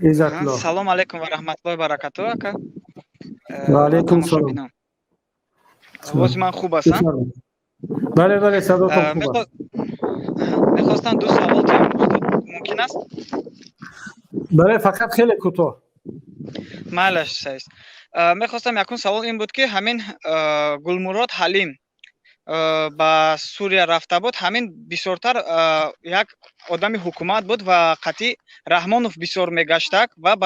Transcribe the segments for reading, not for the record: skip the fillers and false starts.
Иззатулло. Салом алейкум ва раҳматуллоҳи баракату, ака. Ва алейкум салом. Овози ман хуб аст? Бале, садотон хуб аст. Мехостам ду савол диҳам, мумкин аст? Бале, фақат хеле кӯтоҳ. Майлаш, саист. Мехостам, якум савол ин буд, ки ҳамин Гулмурод Ҳалим ба Сурия рафта буд, ҳамин бисёртар як одами ҳукумат буд ва қатъи Раҳмонов бисёр мегаштак ва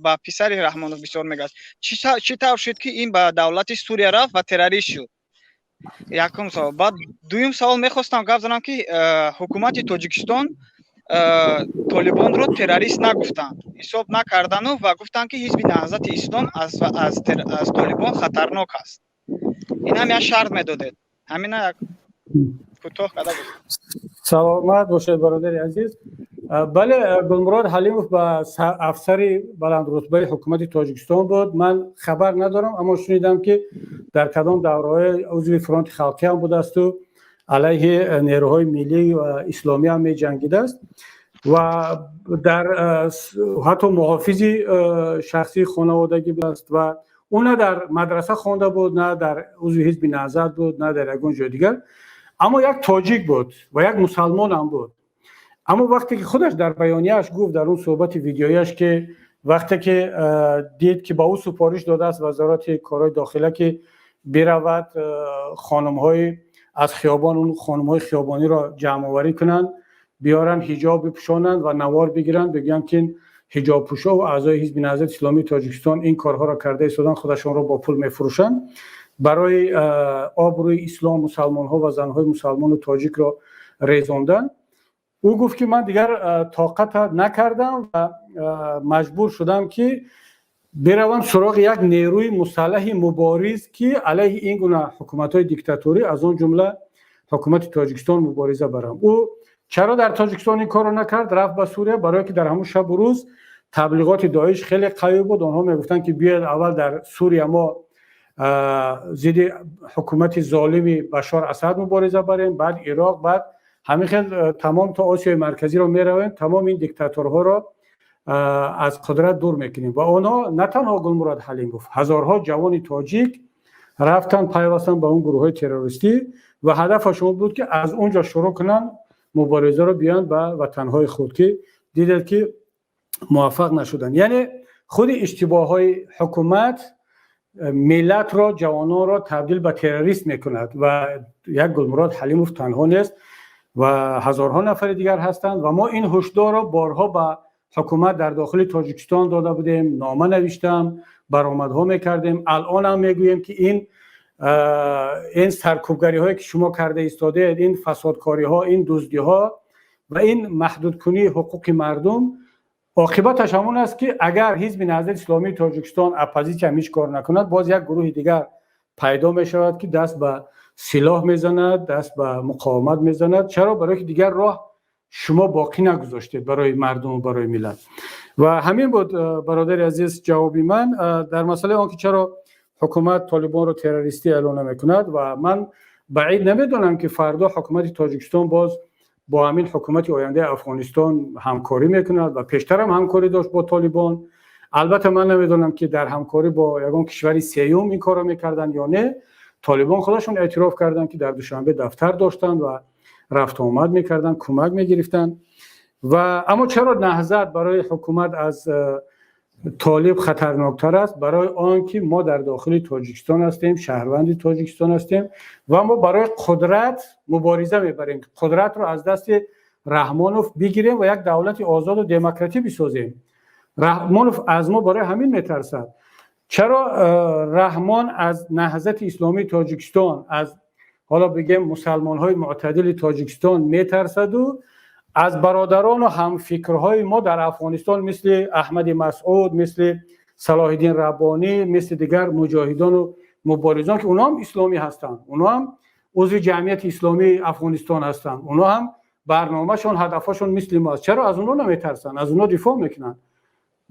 ба писари Раҳмонов бисёр мегашт. Чӣ тавр шуд, ки ин ба давлати Сурия рафт ва террорист шуд? Якум савол. Баъд дуюм савол, мехостам гап занам, ки ҳукумати Тоҷикистон Толибонро террорист нагуфтанд, ҳисоб накардану ва гуфтанд, ки Ҳизби Наҳзати Ислом аз Толибон хатарнок аст. Ин ҳам як шарт медодед. Ҳамина як кӯтоҳ карда гуфт. Саломат бошед, бародари азиз. Бале, Гулмурод Ҳалимов ба афсари баландрутбаи ҳукумати Тоҷикистон буд. Ман хабар надорам, аммо шунидам, ки дар кадом давраҳои узви Фронти халқӣ ҳам будасту алайҳи нерӯҳои миллӣ ва исломӣ ҳам меҷангидааст ва дар ҳатто муҳофизи шахсии хонаводагӣ будааст. Ва ӯ на дар мадраса хонда буд, на дар узви Ҳизби Наҳзат буд, на дар ягон ҷои дигар, аммо як тоҷик буд ва як мусалмонам буд. Аммо вақте ки худаш дар баёнияаш гуфт, дар он суҳбати видеояш, ки вақте ки дид, ки ба ӯ супориш додааст Вазорати корҳои дохила, ки биравад, хонумҳои аз хиёбон, он хонумҳои хиёбониро ҷамъоварӣ кунанд, биёранд, ҳиҷоб бипӯшонанд ва навор бигиранд, бигӯянд, ки ҳиҷобпӯшо ва аъзои Ҳизби Наҳзати Исломии Тоҷикистон ин корҳоро карда истодан, худашонро бо пул мефурӯшанд, барои обрӯи ислом, мусалмонҳо ва занҳои мусалмону тоҷикро резондан. Ӯ гуфт, ки ман дигар тоқата накардам ва маҷбур шудам, ки биравам суроғи як нерӯи мусаллаҳи мубориз, ки алайҳи ин гуна ҳукуматҳои диктаторӣ, аз он ҷумла ҳукумати Тоҷикистон, мубориза барам. Ӯ чаро дар Тоҷикистон ин корро накард, рафт ба Сурия? Барое ки дар ҳамон шабу рӯз таблиғоти Доиш хеле қавӣ буд. Онҳо мегуфтанд, ки биёед, аввал дар Сурия мо зидди ҳукумати золими Башор Асад мубориза барем, баъд Ироқ, баъд ҳамин хел тамом то Осиёи Марказиро меравем, тамом ин диктаторҳоро аз қудрат дур мекунем. Ва онҳо, на танҳо Гулмурод Ҳалимов, ҳазорҳо ҷавони тоҷик рафтанд, пайвастанд ба он гурӯҳҳои террористӣ ва ҳадафашон буд, ки аз он ҷо шурӯъ кунанд муборизаро, биёянд ба ватанҳои худ, ки дидед, ки муваффақ нашуданд. Яъне худи иштибоҳҳои ҳукумат миллатро, ҷавононро табдил ба террорист мекунад. Ва як Гулмурод Ҳалимов танҳо нест ва ҳазорҳо нафари дигар ҳастанд. Ва мо ин ҳушдорро борҳо ба ҳукумат дар дохили Тоҷикистон дода будем, нома навиштам, баромадҳо мекардем. Алъонам мегӯем, ки ин саркӯбгариҳое, ки шумо карда истодаед, ин фасодкориҳо, ин дуздиҳо ва ин маҳдудкунии ҳуқуқи мардум, оқибаташ ҳамон аст, ки агар Ҳизби Наҳзати Исломии Тоҷикистон, оппозитсия ҳеҷ кор накунад, боз як гурӯҳи дигар пайдо мешавад, ки даст ба силоҳ мезанад, даст ба муқовимат мезанад. Чаро? Барое ки дигар роҳ шумо боқӣ нагузоштед барои мардуму барои миллат. Ва ҳамин буд, бародари азиз, ҷавоби ман дар масъалаи он, ки чаро ҳукумат Толибонро террористӣ эълон намекунад. Ва ман баъид намедонам, ки фардо ҳукумати Тоҷикистон боз бо ҳамин ҳукумати ояндаи Афғонистон ҳамкорӣ мекунад ва пештарам ҳамкорӣ дошт бо Толибон. Албатта, ман намедонам, ки дар ҳамкорӣ бо ягон кишвари сеюм ин корро мекарданд ё не. Толибон худашон эътироф карданд, ки дар Душанбе дафтар доштанд ва рафту омад мекарданд, кӯмак мегирифтанд. Ва аммо чаро Наҳзат барои ҳукумат аз Толиб хатарноктар аст? Барои он ки мо дар дохили Тоҷикистон ҳастем, шаҳрванди Тоҷикистон ҳастем ва мо барои қудрат мубориза мебарем, қудратро аз дасти Раҳмонов бигирем ва як давлати озоду демократӣ бисозем. Раҳмонов аз мо барои ҳамин метарсад. Чаро Раҳмон аз Наҳзати Исломии Тоҷикистон, аз ҳоло бигем мусалмонҳои мӯътадили Тоҷикистон метарсаду аз бародарону ҳамфикрҳои мо дар Афғонистон, мисли Аҳмади Масъуд, мисли Салоҳиддин Раббонӣ, мисли дигар муҷоҳидону муборизон, ки онҳо ҳам исломӣ ҳастанд, онҳо ҳам узви Ҷамъияти Исломии Афғонистон ҳастанд, онҳо ҳам барномашон, ҳадафҳошон мисли мо аст, чаро аз онҳо наметарсанд, аз онҳо дифоъ мекунанд?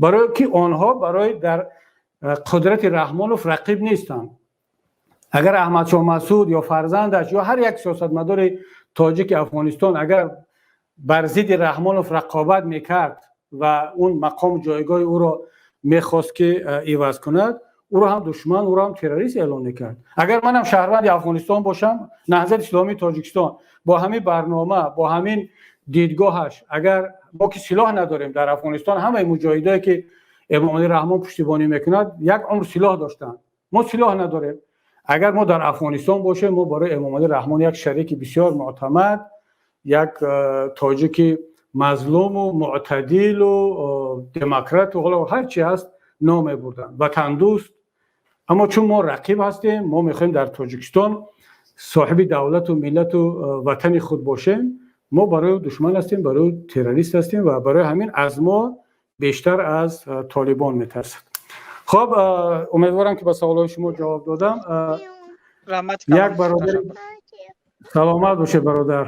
Барое ки онҳо барои дар қудрати Раҳмонов рақиб нестанд. Агар Аҳмадшоҳ Масъуд ё фарзандаш ё ҳар як сиёсатмадори тоҷики Афғонистон агар бар зидди Раҳмонов рақобат мекард Ва он мақом, ҷойгоҳи ӯро мехост, ки иваз кунад, ӯро ҳам душман, ӯро ҳам террорист эълон мекард. Агар манам шаҳрванди Афғонистон бошам, Наҳзати Исломии Тоҷикистон бо ҳамин барнома, бо ҳамин дидгоҳаш, агар мо ки силоҳ надорем, дар Афғонистон ҳамаи муҷоҳидое, ки Эмомалӣ Раҳмон пуштибонӣ мекунад, як умр силоҳ доштанд, мо силоҳ надорем. Агар мо дар Афғонистон бошем, мо барои Эмомалӣ Раҳмон як шарики бисёр мӯътамад, як тоҷики мазлуму мӯътадилу демократу ҳоло ҳар чи ҳаст ном мебурданд, ватандӯст. Аммо чун мо рақиб ҳастем, мо мехоҳем дар Тоҷикистон соҳиби давлату миллату ватани худ бошем, мо барои ӯ душман ҳастем, барои ӯ террорист ҳастем ва барои ҳамин аз мо бештар аз Толибон метарсад. Хоб, умедворам, ки ба саволҳои шумо ҷавоб додам. Як бародари, саломат бошед, бародар.